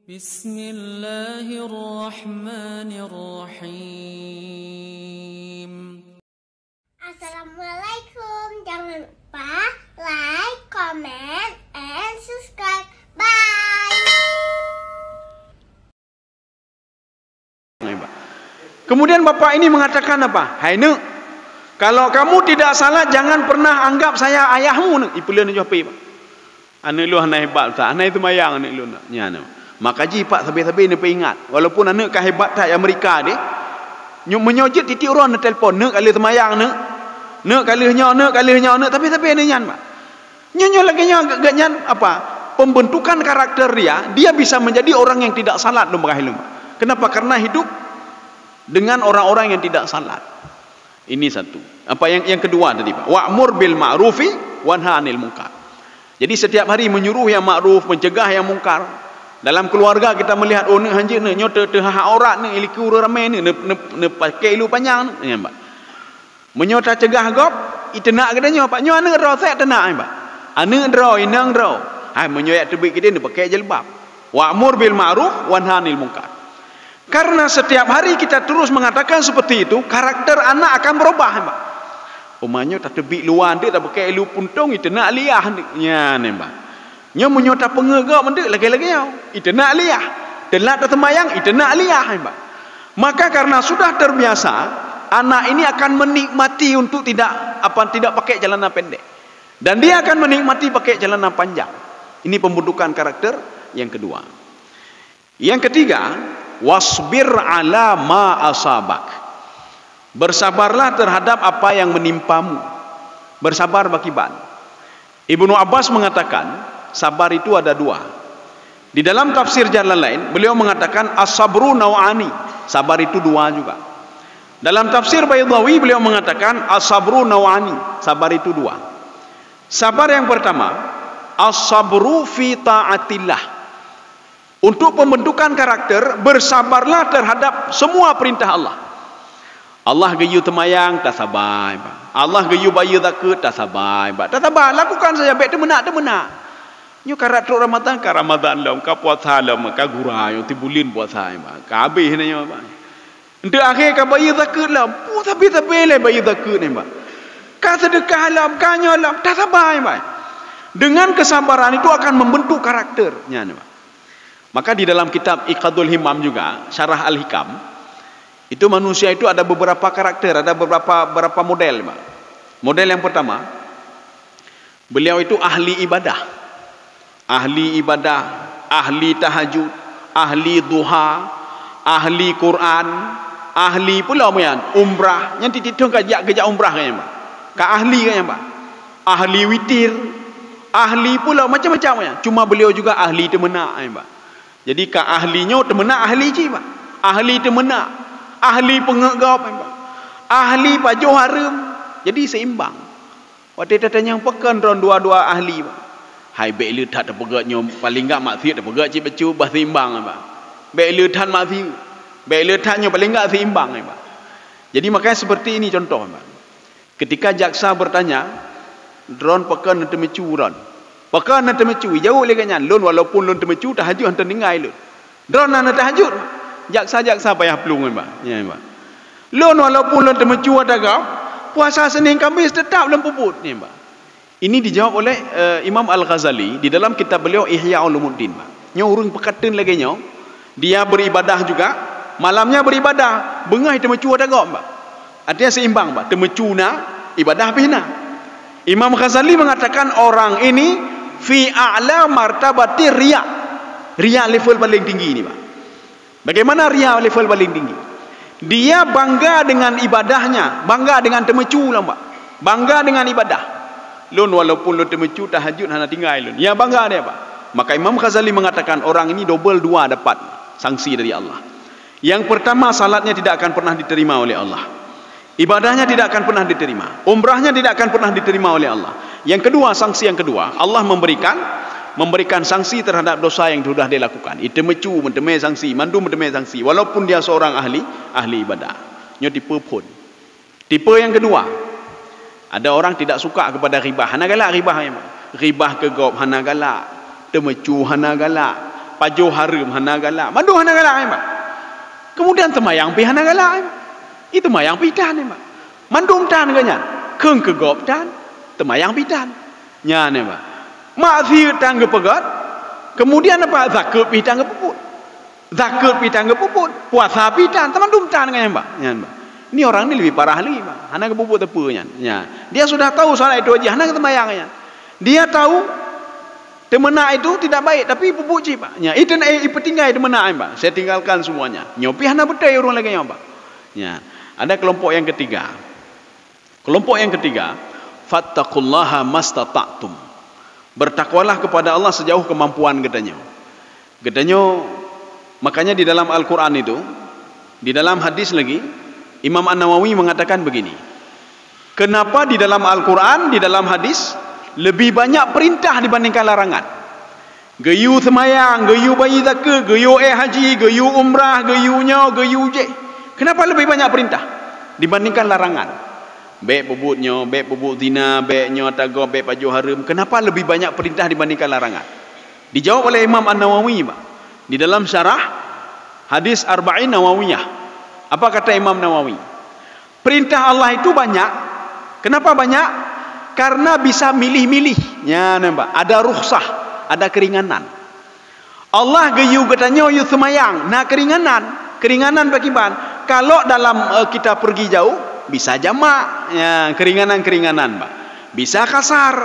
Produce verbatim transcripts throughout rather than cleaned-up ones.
Bismillahirrahmanirrahim. Assalamualaikum. Jangan lupa like, comment, and subscribe. Bye. Kemudian bapak ini mengatakan apa? "Hai neuk, kalau kamu tidak salat, jangan pernah anggap saya ayahmu, neuk." Ipeuleueh neujaweueb, Pak. "Aneuk lôn hana hebat, Ustaz. Hana seumayang aneuk lôn." Nyan. Maka jih Pak sabe-sabe neupeuingat. Walaupun aneuk ka hebat that Amerika deh. Nyoe meunyoe jeuet titik uroe neutelepon, "Neuk, ka lheueh seumayang, neuk. Neuk, ka lheueh nyoe, neuk, ka lheueh nyoe, neuk." Tapi sabe nyan, Pak. Nyoe, nyoe lagèe nyoe geuh nyan apa? Pembentukan karakter dia, dia bisa menjadi orang yang tidak salat lom bagaih lom. Kenapa? Karena hidup dengan orang-orang yang tidak salat. Ini satu. Apa yang yang kedua tadi, Pak? "Wa'mur bil ma'rufi wanha 'anil munkar." Jadi setiap hari menyuruh yang ma'ruf, mencegah yang mungkar. Dalam keluarga kita melihat, "Oh, neuk hanjeuet neuk, nyoe teu teuhah aurat neuk, ilikeu ureueng ramé neuk, neuk, neuk, neuk pakai ilu panyang neuk." Nyan, Pak. Meunyoe tacegah gob, iteunak geutanyoe, Pak. Nyoe aneuk droe sek teunak, Pak. Aneuk droe, inong droe. Hai, meunyoe jak teubiet keudeh neupakèk jilbab. "Wa'mur bil ma'ruf wanha 'anil munkar." Karena setiap hari kita terus mengatakan seperti itu, karakter anak akan berubah, Pak. Umpama nyoe tateubiet luwa deh, tapakèk ilu puntông, iteunak liah deh. Nyan, Pak. Nyoe meunyoe tapeungeuh gob meunteuek lagèe-lagèe nyoe, iteunak liah. Teulat taseumayang, iteunak liah, Pak. Maka karena sudah terbiasa, anak ini akan menikmati untuk tidak apa tidak pakai celana pendek. Dan dia akan menikmati pakai celana panjang. Ini pembentukan karakter yang kedua. Yang ketiga, "Wasbir 'ala ma asabak." Bersabarlah terhadap apa yang menimpamu. Bersabar bak kiban. Ibnu Abbas mengatakan, sabar itu ada dua. Di dalam tafsir Jalalain, beliau mengatakan, "As-sabru nau'ani." Sabar itu dua juga. Dalam tafsir Baidhawi, beliau mengatakan, "As-sabru nau'ani." Sabar itu dua. Sabar yang pertama, "As-sabru fi ta'atillah." Untuk pembentukan karakter, bersabarlah terhadap semua perintah Allah. Allah geuyue teumayang, tasabai, Pak. Allah geuyue bayeue zakeuet, tasabai, Pak. Tasabai, lakukan saja, bèk teumeunak-teumeunak. Nyoe ka rab trok Ramadan, ka Ramadan lom, ka puasa lom, ka gura nyoe, tibuleuen puasa, Pak. Ka habéh nyoe, Pak. Enteuk akhé ka bayeue zakeuet lom, puih sabe-sabe lé bayeue zakeuet nyan, Pak. Ka seudeukah lom, ka nyoe lom, tasabai, Pak. Dengan kesabaran itu akan membentuk karakter. Nyan, Pak. Maka di dalam kitab Iqadul Himam juga, Syarah Al-Hikam, itu manusia itu ada beberapa karakter, ada beberapa beberapa model, Pak. Model yang pertama, beliau itu ahli ibadah. Ahli ibadah, ahli tahajud, ahli duha, ahli Quran, ahli pula meunyan, umrah. Nyan tiep-tiep thôn ka jak, geujak umrah ka nyan, Pak. Ka ahli ka nyan, Pak. Ahli witir, ahli pula macam-macam nyan. Cuma beliau juga ahli teumeunak, nyan, Pak. Jadi ka ahli nyoe teumeunak ahli jih, Pak. Ahli teumeunak, ahli peungeuet gob, nyan, Pak. Ahli pajoh hareuem. Jadi seimbang. Watèe tatanyong pakon droen dua-dua ahli, Pak. Hai, bèk le that tapeugah nyoe, paléng gak maksiet tapeugah cit bacut, bah seimbang, Pak. Bèk le that maksiet. Bèk le that nyoe, paléng gak seimbang, Pak. Jadi makanya seperti ini contoh, Pak. Ketika jaksa bertanya, "Droen pakon neuteumeucu droen?" "Pakon neuteumeucu?" Jaweueb lé gobnyan, "Lôn walaupun lôn teumeucu, tahajud hana tinggai lôn." "Droen hana tahajud?" Jaksa-jaksa payah plueng, Pak. Ya, Pak. "Lôn walaupun lôn teumeucu ata gob, puasa Senin Kamis teutap lôn peubuet." Nyan, Pak. Ini dijawab oleh, eh, Imam Al-Ghazali di dalam kitab beliau Ihya Ulumuddin, Pak. Nyoe ureueng peukateun lagèe nyoe, dia beribadah juga, malamnya beribadah, beungoh teumeucu ata gob, Pak. Artinya seimbang, Pak. Teumeucu na, ibadah pih na. Imam Ghazali mengatakan orang ini fi a'la martabati riya. Riya level paling tinggi ini, Pak. Bagaimana riya level paling tinggi? Dia bangga dengan ibadahnya, bangga dengan teumeucu lom, Pak. Bangga dengan ibadah. "Lôn walaupun lôn teumeucu tahajud hana tinggai lôn." Ya, bangga dia, Pak. Maka Imam Ghazali mengatakan orang ini double dua dapat sanksi dari Allah. Yang pertama, salatnya tidak akan pernah diterima oleh Allah. Ibadahnya tidak akan pernah diterima. Umrahnya tidak akan pernah diterima oleh Allah. Yang kedua, sanksi yang kedua, Allah memberikan memberikan sanksi terhadap dosa yang sudah dia lakukan. Iteumeucu meuteumé sanksi, mandum meuteumé sanksi, walaupun dia seorang ahli ahli ibadah. Nyoe tipe phôn. Tipe yang kedua, ada orang tidak suka kepada ghibah. Hana galak ghibah, ya, Pak. Ghibah keu gob hana galak, teumeucu hana galak, Pajoh hareuem hana galak, mandum hana galak, eh, Mak. Kemudian teumayang pih hana galak, eh, Mak. Ih, teumayang pih tan, eh, Mak. Mandum tan geuh nyan. Kheun keu gob tan, teumayang pih tan. Nyan, eh, Mak. Maksiet tan geupeugét, kemudian apa? Zakeuet pih tan geupeubuet. Zakeuet pih tan geupeubuet, puasa pih tan, teumandum tan geuh nyan, Mak. Nyan, Mak. Ni orang ni lebih parah lagi, Mak. Hana geupeubuet teupeu nyan. Nyan. Dia sudah tahu salat itu wajib, hana geuteumayang nyan. Dia tahu Teumeunak itu tidak baik, tapi peubuet cit, Pak. Nya, itu, eh, ipeutinggai teumeunak, Pak. Saya tinggalkan semuanya. Nyoe pih hana beutôi ureuëng lagée nyoe, Pak. Nya, ada kelompok yang ketiga. Kelompok yang ketiga, "Fattaqullaha mastata'tum." Bertakwalah kepada Allah sejauh kemampuan geutanyoe. Geutanyoe, makanya di dalam Al-Quran itu, di dalam hadis lagi, Imam An-Nawawi mengatakan begini, Kenapa di dalam Al-Quran, di dalam hadis, lebih banyak perintah dibandingkan larangan? Geuyue seumayang, geuyue bayi zakeuet, geuyue éh haji, geuyue umrah, geuyue nyoe, geuyue jéh. Kenapa lebih banyak perintah dibandingkan larangan? Bék peubuet nyoe, bék peubuet zina, bék nyoe ata gob, bék pajoh hareuem. Kenapa lebih banyak perintah dibandingkan larangan? Dijawab oleh Imam An-Nawawi, Pak, di dalam syarah hadis Arba'in Nawawiyah. Apa kata Imam Nawawi? Perintah Allah itu banyak. Kenapa banyak? Karena bisa milih-milih. Nya nampak, ada rukhsah, ada keringanan. Allah geuyue geutanyoe yue seumayang, na keringanan. Keringanan bagaimana? Kalau dalam, eh, kita pergi jauh, bisa jamak. Ya, keringanan-keringanan, Pak. Bisa kasar.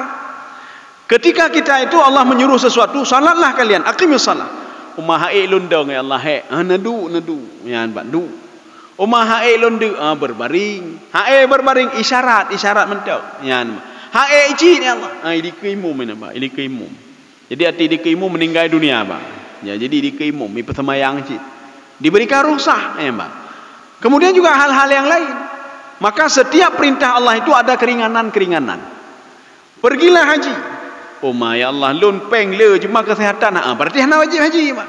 Ketika kita itu Allah menyuruh sesuatu, "Salatlah kalian, aqimus salah." Uma haé lôn dong, ya Allah, hé. Ah, nadu, nadu. Nyan, Pak, du. Uma haé lôn deuk, ah, berbaring. Haé berbaring, isyarat, isyarat mantong. Nyan. Haé cit, ya Allah. Ah, idikeue imum, ya Allah, idikeue imum. Jadi, arti idikeue imum meninggai dunia, Pak. Ya, jadi idikeue imum, ipeusemayang cit. Diberikan rukhsah, ya, Pak. Kemudian juga hal-hal yang lain. Maka setiap perintah Allah itu ada keringanan-keringanan. Pergilah haji. Oh ma, ya Allah, lôn péng le cuma kesehatan. Ha, berarti hana wajib haji, Mak.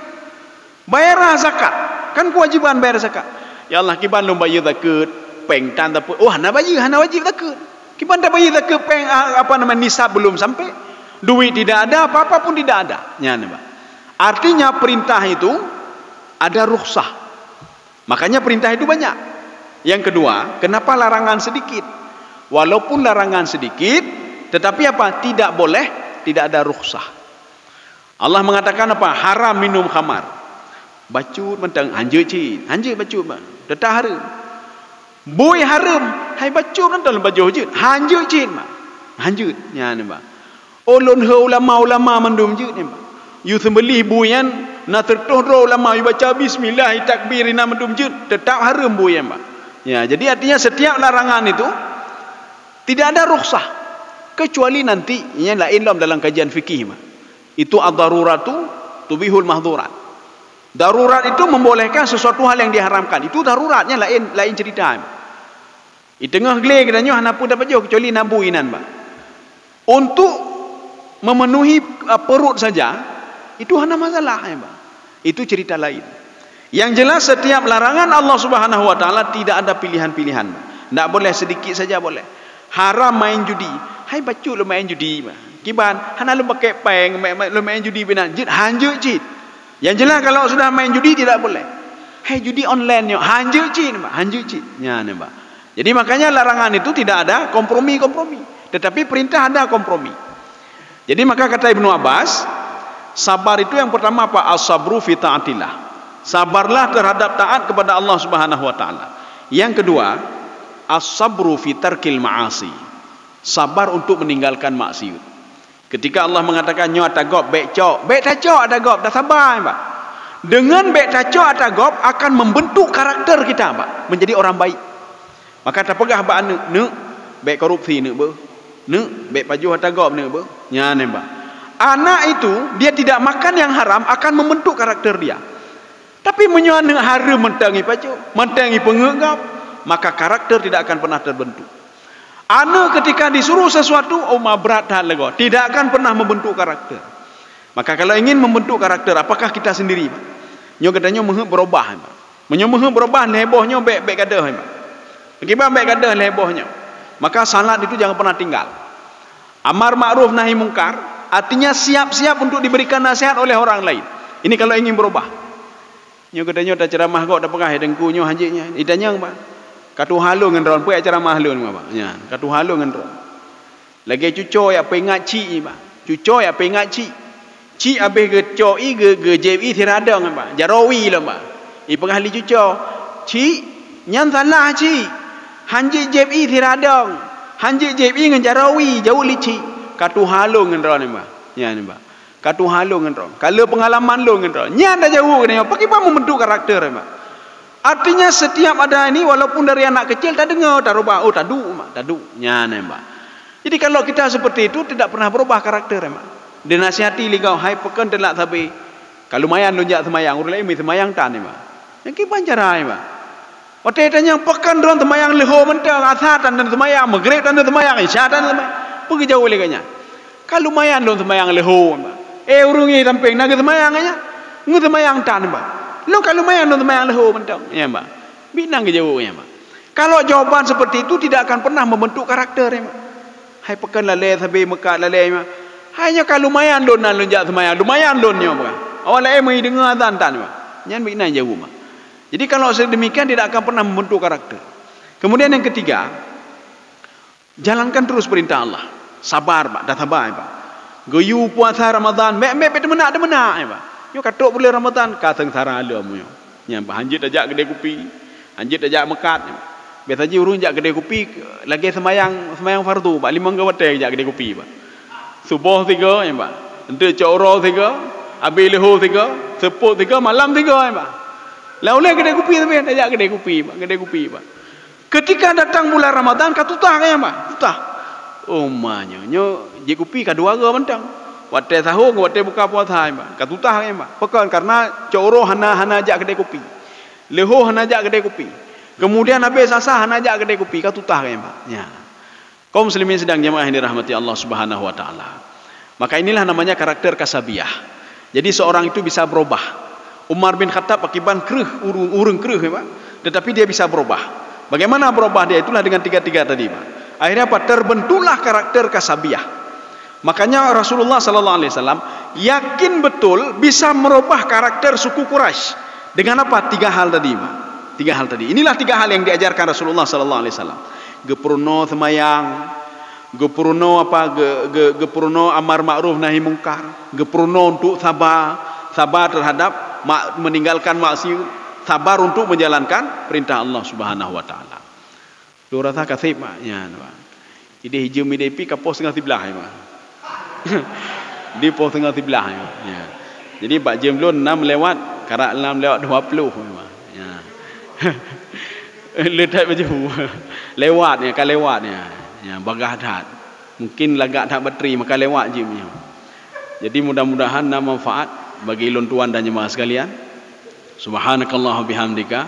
Bayarlah zakat. Kan kewajiban bayar zakat. Ya Allah, kiban lôn bayeue zakeuet, péng tan tapi, oh, hana bayeue, hana wajib zakeuet. Kiban tabayeue zakeuet péng, ah, apa nama, nisab belum sampai. Duit tidak ada, apa-apa pun tidak ada. Nyan, Mak. Artinya perintah itu ada rukhsah. Makanya perintah itu banyak. Yang kedua, kenapa larangan sedikit? Walaupun larangan sedikit, tetapi apa? Tidak boleh, tidak ada rukhsah. Allah mengatakan apa? Haram minum khamar. Bacut mantong, hanjeuet cit. Hanjeuet bacut, Mak. Teutap hareuem. Bui hareuem, hai bacut mantong lôn pajoh jeuet. Hanjeuet cit, Mak. Hanjeuet. Nyan, Mak. Oh, lôn hô ulama-ulama mandum jeuet nyan, Pak. Yue seumeubeuléh bui nyan, na siratoh droe ulama, yue baca bismillah, yue takbir, inan mandum jeuet, teutap hareuem bui nyan, Pak. Ya, jadi artinya setiap larangan itu tidak ada rukhsah, kecuali nanti, nyan laén lom dalam kajian fikih, Pak. Itu ad-daruratu tubihul mahdhurat. Darurat itu membolehkan sesuatu hal yang diharamkan. Itu daruratnya laén, laén cerita, Pak. Di teungoh glé geutanyoe hana peue tapajoh kecuali na bui inan, Pak. Untuk memenuhi, uh, perut saja, itu hana masalah, ya, Pak. Itu cerita lain. Yang jelas, setiap larangan Allah Subhanahu wa Taala tidak ada pilihan-pilihan, Pak. Ndak boleh, sedikit saja boleh. Haram main judi. Hai bacut lôn main judi, Pak. Kiban, hana lôn pakai péng, ma-, ma-, lôn main judi binan. Jeuet, hanjeuet cit. Yang jelas, kalau sudah main judi, tidak boleh. Hai judi online nyoe, hanjeuet cit, Pak, hanjeuet cit. Nyan, Pak. Jadi, makanya larangan itu tidak ada kompromi-kompromi. Tetapi perintah ada kompromi. Jadi, maka kata Ibnu Abbas, sabar itu yang pertama apa? As-sabru fi taatillah. Sabarlah terhadap taat kepada Allah Subhanahu wa Taala. Yang kedua, as-sabru fi tarkil ma'asi. Sabar untuk meninggalkan maksiat. Ketika Allah mengatakan, "Nyoe ata gob, bék cok," bék tacok ata gob, tasaba, Pak. Dengan bék tacok ata gob akan membentuk karakter kita, Pak, menjadi orang baik. Maka tapeugah bak aneuk, "Neuk, bék korupsi neuk beuh. Neuk, bék pajoh ata gob neuk beuh." Nyan, Pak. Anak itu, dia tidak makan yang haram akan membentuk karakter dia. Tapi meunyoe aneuk hareuem mantong ipajoh, mantong ipeungeut gob, maka karakter tidak akan pernah terbentuk. Aneuk ketika disuruh sesuatu, oh ma, brat that lagoe, tidak akan pernah membentuk karakter. Maka kalau ingin membentuk karakter, apakah kita sendiri, Pak? Nyoe geutanyoe meuheuet beurubah, Pak. Meunyoe meuheuet beurubah, lhèe boh nyoe bék, bék gadôh, Pak. Kiban bék gadôh lhèe boh nyoe. Maka salat itu jangan pernah tinggal. Amar ma'ruf nahi mungkar, artinya siap-siap untuk diberikan nasihat oleh orang lain. Ini kalau ingin berubah. Nyoe geutanyoe taceramah gob tapeugah, "Hai Teungku, nyoe hanjeuet nyan." Itanyong, "Bah, ka tuha lôn ngon droeneuh, peue ceramah lôn, Bah?" Nyan, "Ka tuha lôn ngon droeneuh." Lagée cucoe nyang peuingat chik nyan, Bah. Cucoe nyang peuingat chik. Chik habéh geucok ié, geu-, geujieb ié sira dong nyan, Bah. Jaroe wie lom, Bah. Ipeugah lé cucoe, "Chik, nyan salah, Chik. Hanjeuet jieb ié sira dong. Hanjeuet jieb ié ngon jaroe wie, jaweueb lé Chik. Ka tuha lôn ngon droeneuh, Bah." Nyan, Bah. Ka tuha lôn ngon droeneuh. Ka le peungalaman lôn ngon droeneuh. Nyan tajaweueb keunoe. Pakriban membentuk karakter, Bah. Artinya, setiap ada ini, walaupun dari anak kecil, tadeungoe, tarubah, oh, taduek, Bah, taduek. Nyan, Bah. Jadi, kalau kita seperti itu, tidak pernah berubah karakter, Bah. Dinasihati lé gob, "Hai, pakon teulat sabé? Ka lumayan lôn jak seumayang, ureuëng laén meuseumayang tan, Bah." Nyan kiban cara, Bah. Watée tanyong, "Pakon droen seumayang leuhô mantong, asa tan seumayang, meugreb tan seumayang, isya tan seumayang?" Peue geujaweueb lé gobnyan? "Ka lumayan lôn seumayang leuhô, Bah." Eh, ureuëng nyan sampéng na geuseumayang nyan. Ngon seumayang tan, Bah. "Lôn ka lumayan lôn seumayang leuhô mantong." Nyan, Bah. Biet nan geujaweueb nyan, Bah. Kalau jawaban seperti itu tidak akan pernah membentuk karakter, ya, Bah. "Hai, pakon lalée sabé meukat lalée, Bah. Hai, nyoe ka lumayan lôn nan lôn jak seumayang, lumayan lôn nyoe, Bah. Awak laén meudeungoe azan tan, Bah." Nyan biet nan jaweueb, Bah. Jadi kalau sedemikian tidak akan pernah membentuk karakter. Kemudian yang ketiga, jalankan terus perintah Allah. Sabar, Bah, dan sabar, Bah. Geuyue puasa Ramadan, mek-mek pih teumeunak-teumeunak, ya, Bah. Nyoe ka trok buleuen Ramadan, ka seungsara lom nyoe. Nyan, Bah, hanjeuet tajak keudè kupi, hanjeuet tajak meukat. Biasa jih ureuëng jak keudè kupi lagée seumayang, seumayang fardu, Bah, limong watée jak keudè kupi, Bah. Suboh tiga, ya, Bah. Enteuk cot uroe tiga, abéh leuhô tiga, seupôt tiga, malam tiga, ya, Bah. Lah ulée keudè kupi tapi tajak keudè kupi, Bah, keudè kupi, Bah. Ketika datang bulan Ramadan, ka tutah kayém, Bah, tutah. Oh, ma nyoe, nyoe jieb kupi ka dua goe mantong. Watée sahô ngon watée buka puasa, Bah, ka tutah kayém, Bah. Pakon? Karena cot uroe hana, hana jak keudè kupi. Leuhô hana jak keudè kupi. Kemudian habéh sasa hana jak keudè kupi, ka tutah kayém, Bah. Ya. Kaum muslimin sidang jamaah yang dirahmati Allah Subhanahu wa taala. Maka inilah namanya karakter kasabiah. Jadi seorang itu bisa berubah. Umar bin Khattab pakriban kreueh, ureuëng, ureuëng kreueh, ya, Bah. Tetapi dia bisa berubah. Bagaimana berubah dia? Itulah dengan tiga-tiga tadi, Bah. Akhirnya apa? Terbentuklah karakter kasabiah. Makanya Rasulullah sallallahu alaihi wasallam yakin betul bisa merubah karakter suku Quraisy. Dengan apa? Tiga hal tadi, Bah. Tiga hal tadi. Inilah tiga hal yang diajarkan Rasulullah sallallahu alaihi wasallam. Geupeurunoe seumayang, geupeurunoe apa, ge-, ge-, geupeurunoe amar makruf nahi mungkar, geupeurunoe untuk saba, saba terhadap mak-, meninggalkan maksiat, sabar untuk menjalankan perintah Allah Subhanahu wa taala. Lôn rasa ka seb, Bah, nyan, Bah. Ideh jeuem ideh pih ka poh seungoh siblaih, Bah. Di poh seungoh siblaih, Bah. Ya. Jadi bak jeuem lôn enam lewat, karab enam lewat dua puluh, Bah. Ya. Le that baju. Lewat, ya, ka lewat, ya. Ya, bagah that. Mungkin lagak that batri, maka lewat jeuem nyoe. Jadi mudah-mudahan na manfaat bagi lôn tuan dan jemaah sekalian. Subhanakallahumma bihamdika,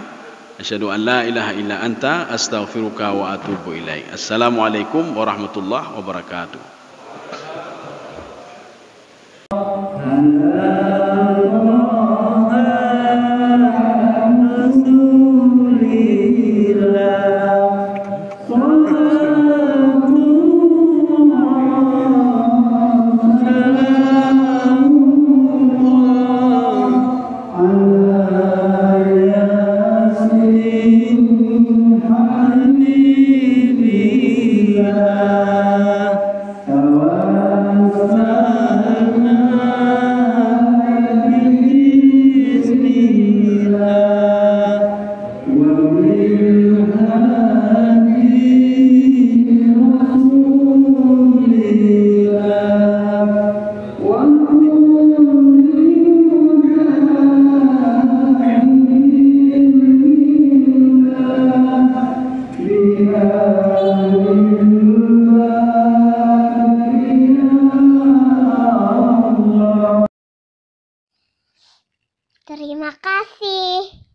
asyhadu an la ilaha illa anta, astaghfiruka wa atubu ilaik. Assalamualaikum warahmatullahi wabarakatuh. Terima kasih.